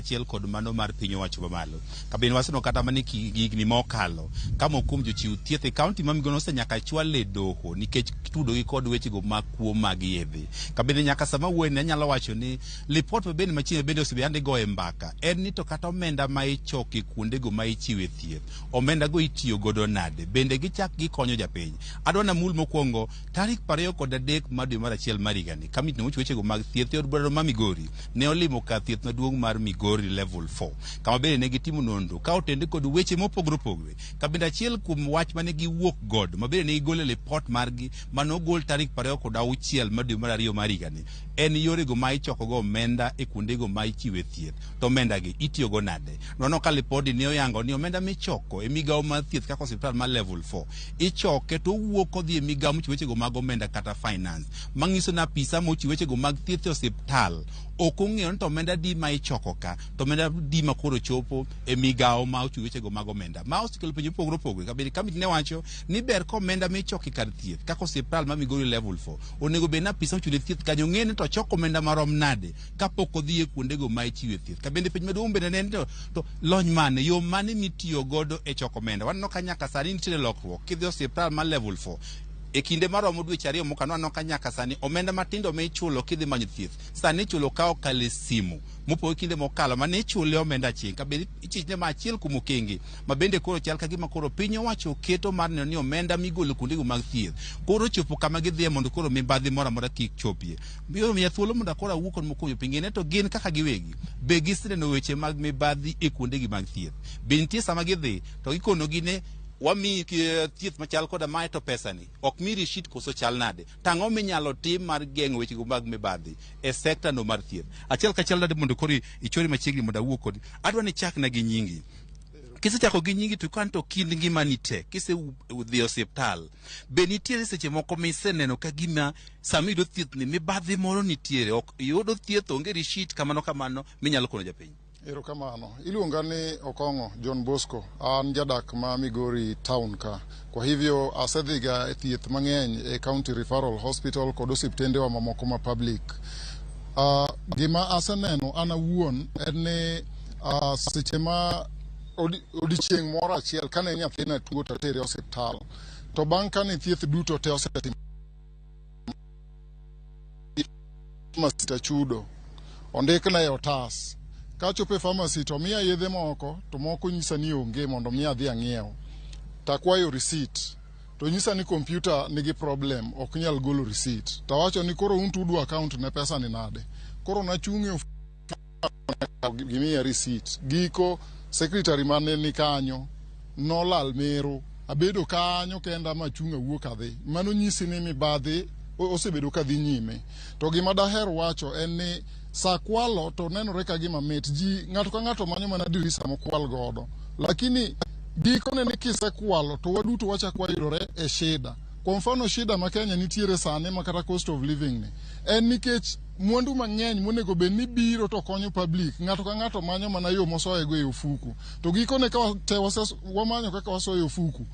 kaachiel kod mano mar piny owacho mamalo. Kabende waseneno kata mana e higni mokalo ka moko kuom jochiw thieth e kaunti ma Migori osenyaka chwal e doho nikech tudogi kod wechego mag kuo mag yedhe. Kabende nyaka sama wuoyeni anyalo wacho ni lipot ma bende machiegni bende osebedo yande goye mbaka en ni to kata omenda ma ichoko e kuondego ma ichiwe thieth, omenda go itiyo godo nade? Bende gichak gikonyo japiny? Adwa namul mokwongo tarik 23 mar dwe mar achiel mar higani, kamiti mochiwo wechego mag thieth e od burano ma Migori ne olimo kar thieth maduong' mar Migori Level 4 kama bende ne gitimo nonro ka otende kod weche mopogore opogore. Ka bende achiel kuom wach mane giwuok godo ma bende ne gigolo e lipot margi mane ogol tarik 26 mar dwe mar ariyo mar higani en yorego ma ichokogo omenda e kuondego ma ichiwe thieth to omendagi itiyogo nade. Nono ka lipodi ne oyango ni omenda michoko e migawo mar thieth kaka osiptal mar Level 4 ichoke to owuok odhi e migawo mochiwo wechego mag omenda kata finance manyiso ni apisa mochiwo wechego mag thieth e osiptal ok ong'eyo ni to omenda di ma ichoko ka to omenda di ma koro chopo e migawo ma ochiwo wechego mag omenda ma osekelo penjo mopogore opogore. Kabende kamiti ne wacho ni ber ka omenda michoko e kar thieth kaka osiptal ma Migori Level 4 onego bed ni apisa mochiwo ne thieth kanyo ng'e ni to ochoko omenda marom nade kapok odhi e kuondego ma ichiwe thieth. Kabende penjo maduong' bende ne en to lony mane, yo mane mitiyo godo e choko omenda. Waneno ka nyaka sani nitiere lokruok kidhi e osiptal mar Level 4 e kinde maromo dweche ariyo mokalo waneno ka nyaka sani omenda matindo michulo kidhi manyo thieth sani ichulo ka okalo e simu mopogore kinde mokalo mane ichule omenda aching' kabende ichich ne ma achiel kuom okenge ma bende koro chal ka gima koro piny owacho oketo mar neno ni omenda migolo kuondego mag thieth koro ochopo kama gidhiye mondo koro mibadhi moro amora kik chopie. Biro miya thuolo mondo akoro awuo kod moko kuom jopiny ng'e to gin kaka giwegi be giseneno weche mag mibadhi e kuondegi mag thieth. Be nitie sama gidhi to gikonogi ni wamiyi thieth machal koda mae to pesani ok mi receipt koso chal nade? To ang'o minyalo tim mar geng'o wechego mag mibadhi e sekta no mar thieth? Achiel kachiel nade mondo koro ichori machiegni mondo awuo kodi. Adwa ni ichakna gi nyingi. Kisechako gi nyingi to kan to kind ngimani te kise dhi e osiptal be nitiere seche moko miseneno ka gima sama iyudo thieth ni mibadhi moro nitiere ok iyudo thieth onge receipt kamano kamano minyalo kono japiny? Erokamano. Iluonga ni Okong'o John Bosco. An jadak ma Migori town ka. Kwa hivyo asedhiga e thieth mang'eny e County Referral Hospital kod osiptendewa mamoko ma public. Gima aseneno an awuon en ni seche ma odiechieng' moro achiel kane nyathina tuo to atere osiptal to bang' kane thieth duto te osetim pharmacy to achudo ondikna e otas kachopo e pharmacy to omiya yedhe moko to moko nyisa ni onge mondo mi adhi ang'iew to akwayo receipt to nyisa ni kompyuta nigi problem ok nyal golo receipt to awacho ni koro un to udwa account ne pesa ni nade koro nachung' e gimiya receipt giko secretary mane ni kanyo nolal meru abedo kanyo kenda machung' awuok adhi mano nyisi ni mibadhi osebedo ka dhi nyime to gima daher wacho en ni sa kwalo to nenore ka gima mit ji ng'ato ka ng'ato manyo mana dirisa mokwal godo lakini gikone ni kisekwalo to waduto wachak wayudore e shida kwa mfano shida ma Kenya nitiere sani ma kata cost of living ni en nikech mwandu mang'eny monego bed ni biro to konyo public ng'ato ka ng'ato manyo mana yo mosoyego e ofuku to gikone ka te wamanyo kaka wasoyo e ofuku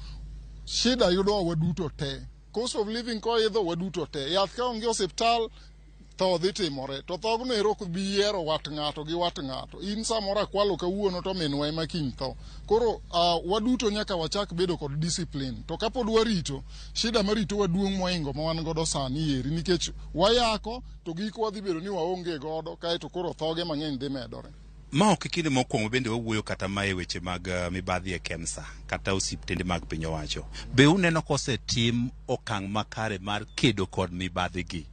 shida yudowa waduto te cost of living koidho waduto te yath ka onge osiptal tho dhi timore to thogno ero ok bi yiero wat ng'ato gi wat ng'ato in samoro akwalo kawuono to minwa ema kiny tho koro waduto nyaka wachak bedo kod discipline to kapod warito shida maritowa duong' moingo ma wan godo sani eri nikech wayako to giko wadhi bedo ni waonge godo kaeto koro thoge mang'eny dhi medore. Ma ok e kinde mokwongo bende wawuoyo kata ma e weche mag mibadhi e KEMSA kata osiptende mag piny owacho. Be uneno kosetim okang' makare mar kedo kod mibadhi gi?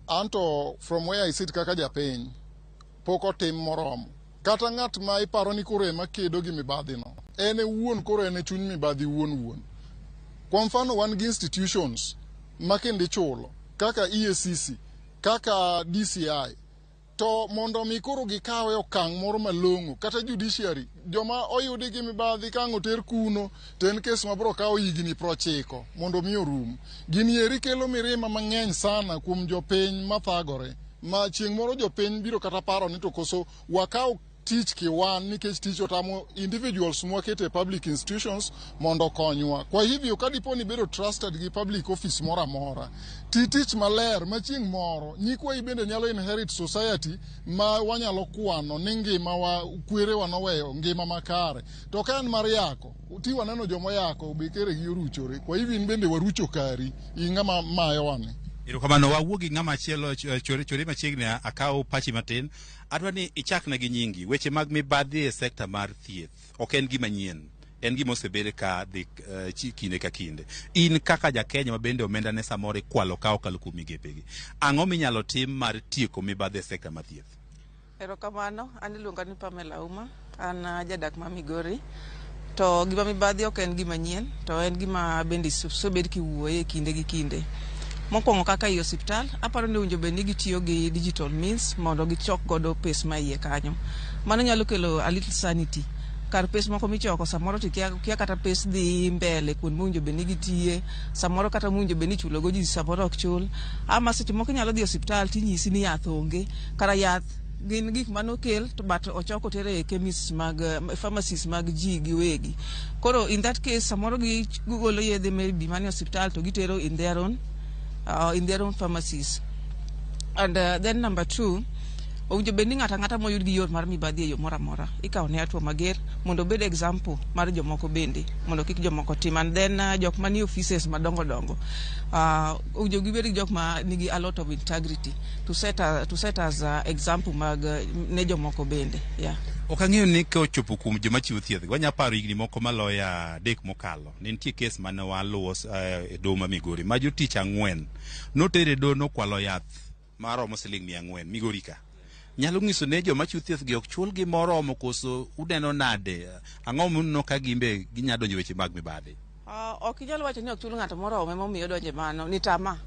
Anto from where I sit kaka japiny pok otim moromo. Kata ng'at ma iparo ni koro ema kedo gi mibadhi no, en e wuon koro en e chuny mibadhi wuon wuon. Kwa mfano wan gi institutions ma kendo ichulo kaka EACC, kaka DCI to mondo mi koro gikawe okang' moro malong'o kata judiciary joma oyudi gi mibadhi ka ang' oter kuno to en kes ma biro kawo higni 90 mondo mi orum. Gini eri kelo mirima mang'eny sana kuom jopiny mathagore ma chieng' moro jopiny biro kata paro ni to koso wakaw tich kiwan nikech tich otamo individuals mwakete e public institutions mondo okonywa. Kwa hivyo ka dipo ni ibedo trusted gi public office moro amora, ti tich maler ma chieng' moro nyikwayi bende nyalo inherit society ma wanyalo kwano ni ngimawa kwerewa noweyo ngima makare. To ka en mar yako, ti waneno joma oyako be keregi oruchore. Kwa hivyo in bende warucho kari, in ng'ama mayowani. Erokamano, wawuo gi ng'ama chielo chore chore machiegni akaw pachi matin. Adwa ni ichakna gi nyingi. Weche mag mibadhi e sekta mar thieth ok en gima nyien. En gima osebed ka dhi kinde ka kinde. In kaka ja Kenya ma bende omenda ne samoro ikwalo ka okalo kuom migepegi. Ang'o minyalo tim mar tieko mibadhi e sekta mar thieth? Erokamano, an iluonga ni Pamela Auma, an jadak ma Migori. To gima mibadhi ok en gima nyien, to en gima bende osebed kiwuoye kinde gi kinde. Mokwongo kaka ei osiptal, aparo ni owinjo bed ni gitiyo gi digital means mondo gichok godo pes ma iye kanyo. Mano nyalo kelo a little sanity. Kar pes moko michoko samoro to ikia kata pes dhi mbele kuond mowinjo bed ni gitiye, samoro kata mowinjo bed ni ichulo go ji samoro ok chul. Ama seche moko inyalo dhi e osiptal tinyisi ni yath onge, kara yath gin gik manokel to but ochok oter e chemists mag pharmacies mag ji giwegi. Koro in that case samoro gigolo yedhe maybe manie osiptal to gitero in their own pharmacies. And then number two, owinjo bed ni ng'ato ang'ata moyud gi yor mar mibadhi e yo moro amora ikawo ne hatua mager mondo obed example mar jomoko bende mondo kik jomoko tim. And then jok manie offices madongo dongo owinjo gibed gi jok ma nigi a lot of integrity to set as example mag ne jomoko bende, yeah. Ok ang'eyo ni ka ochopo kuom joma chiwo thieth, wanya paro higni moko maloyo 3 mokalo. Ne nitie kes mane waluwo e doho ma Migori ma jotich 4 noter e doho nokwalo yath maromo siling 400 Migori ka. Nyalo nyiso ne joma chiwo thieth gi ok chul gi moromo koso uneno nade? Ang'o muneno ka gimbe ginya donjo weche mag mibadhi? Ok inyal wacho ni ok chul ng'ato moromo emomiyo odonjo e mano ni tama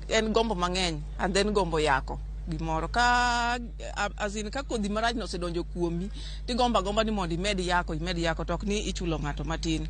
en gombo mang'eny and then gombo yako gimoro ka as in ka kodhi marach no osedonjo kuomi tigombo agomba ni mondo imed yako, imed yako, to ok ni ichulo ng'ato matin.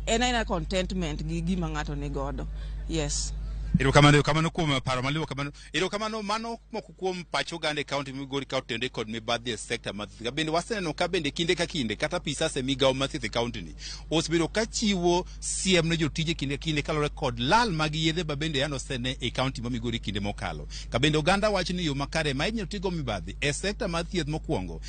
En aena contentment gi gima ng'ato ni godo, yes. Erokamano, erokamano kuom paro maliwo kamano. Erokamano, mano moko kuom pach oganda e kaunti Migori ka otenore kod mibadhi e sekta mar thieth. Bende waseneno ka bende kinde ka kinde kata apisas e migawo mar thieth e kaunti ni osebedo ka chiwo siem ne jotije kinde ka kinde kaluwore kod lal mag yedhe ma bende yande osene e kaunti ma Migori kinde mokalo. Ka bende oganda wacho ni yo makare ma inyalo tigo mibadhi e sekta mar thieth mokwongo.